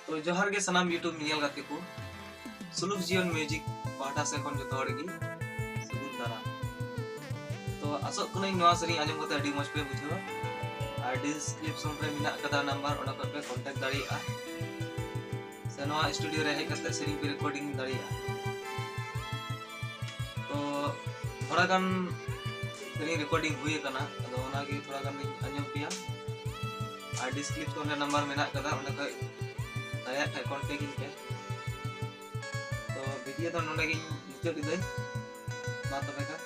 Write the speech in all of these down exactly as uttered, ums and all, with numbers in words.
ᱛᱚ ᱡᱚᱦᱟᱨ ᱜᱮ ᱥᱟᱱᱟᱢ YouTube ᱧᱮᱧᱮᱞ ᱜᱟᱛᱮ ᱠᱚ, ᱥᱩᱞᱩᱠ ᱡᱤᱭᱚᱱ ᱢᱤᱭᱩᱡᱤᱠ ᱯᱟᱦᱴᱟ ᱥᱮᱫ ᱠᱷᱚᱱ ᱡᱚᱛᱚ ᱦᱚᱲ ᱜᱮ ᱥᱟᱹᱜᱩᱱ ᱫᱟᱨᱟᱢ᱾ ᱛᱚ ᱟᱥᱚᱜ ᱠᱟᱹᱱᱟᱹᱧ ᱱᱚᱣᱟ ᱥᱮᱨᱮᱧ ᱟᱸᱡᱚᱢ ᱠᱟᱛᱮ ᱟᱹᱰᱤ ᱢᱚᱡᱽ ᱯᱮ ᱵᱩᱡᱷᱟᱹᱣᱟ᱾ ᱟᱨ description ᱨᱮ ᱢᱮᱱᱟᱜ ᱠᱟᱫᱟ ᱱᱟᱢᱵᱟᱨ, ᱚᱸᱰᱮ ᱠᱷᱚᱱ ᱯᱮ contact ᱫᱟᱲᱮᱭᱟᱜᱼᱟ, ᱥᱮ ᱱᱚᱣᱟ studio ᱨᱮ ᱦᱮᱡ ᱠᱟᱛᱮ ᱥᱮᱨᱮᱧ ᱯᱮ recording ᱫᱟᱲᱮᱭᱟᱜᱼᱟ᱾ ᱛᱚ ᱛᱷᱚᱲᱟ ᱜᱟᱱ ᱥᱮᱨᱮᱧ recording ᱦᱩᱭ ᱟᱠᱟᱱᱟ, ᱟᱫᱚ ᱚᱱᱟᱜᱮ ᱛᱷᱚᱲᱟ ᱜᱟᱱ ᱞᱤᱧ ᱟᱸᱡᱚᱢ ᱯᱮᱭᱟ᱾ ᱟᱨ description ᱨᱮ ᱱᱟᱢᱵᱟᱨ ᱢᱮᱱᱟᱜ ᱠᱟᱫᱟ, ᱚᱸᱰᱮ ᱠᱷᱚᱱ ᱫᱟᱲᱮᱭᱟᱜ ᱠᱷᱟᱱ contact ᱤᱧ ᱯᱮ᱾ ᱛᱚ video ᱫᱚ ᱱᱚᱰᱮ ᱜᱤᱧ ᱢᱩᱪᱟᱹᱫ ᱮᱫᱟᱹᱧ᱾ ᱢᱟ ᱛᱚᱵᱮ ᱠᱷᱟᱱ᱾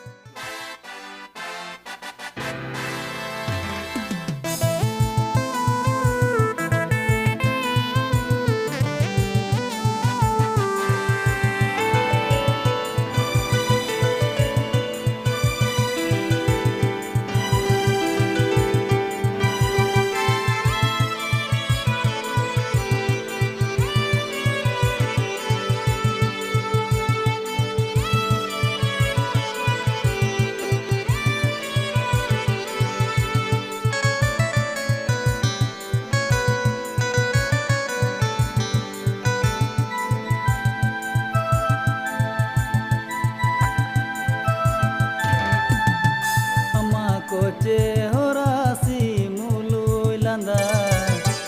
ᱟᱢᱟᱜ ᱠᱚᱪᱮ ᱦᱚᱨᱟ ᱥᱤᱢᱩᱞᱩᱭ ᱞᱟᱸᱫᱟ,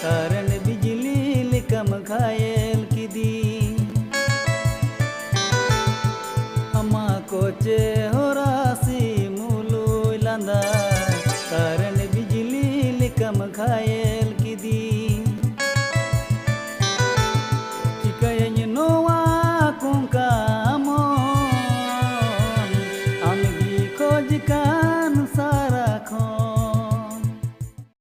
ᱠᱟᱨᱮᱱᱴ ᱵᱤᱡᱽᱞᱤ ᱞᱮᱠᱟᱢ ᱜᱷᱟᱭᱮᱞ ᱠᱤᱫᱤᱧ᱾ ᱟᱢᱟᱜ ᱠᱚᱪᱮ ᱦᱚᱨᱟ ᱥᱤᱢᱩᱞᱩᱭ ᱞᱟᱸᱫᱟ, ᱠᱟᱨᱮᱱᱴ ᱵᱤᱡᱽᱞᱤ ᱞᱮᱠᱟᱢ ᱜᱷᱟᱭᱮᱞ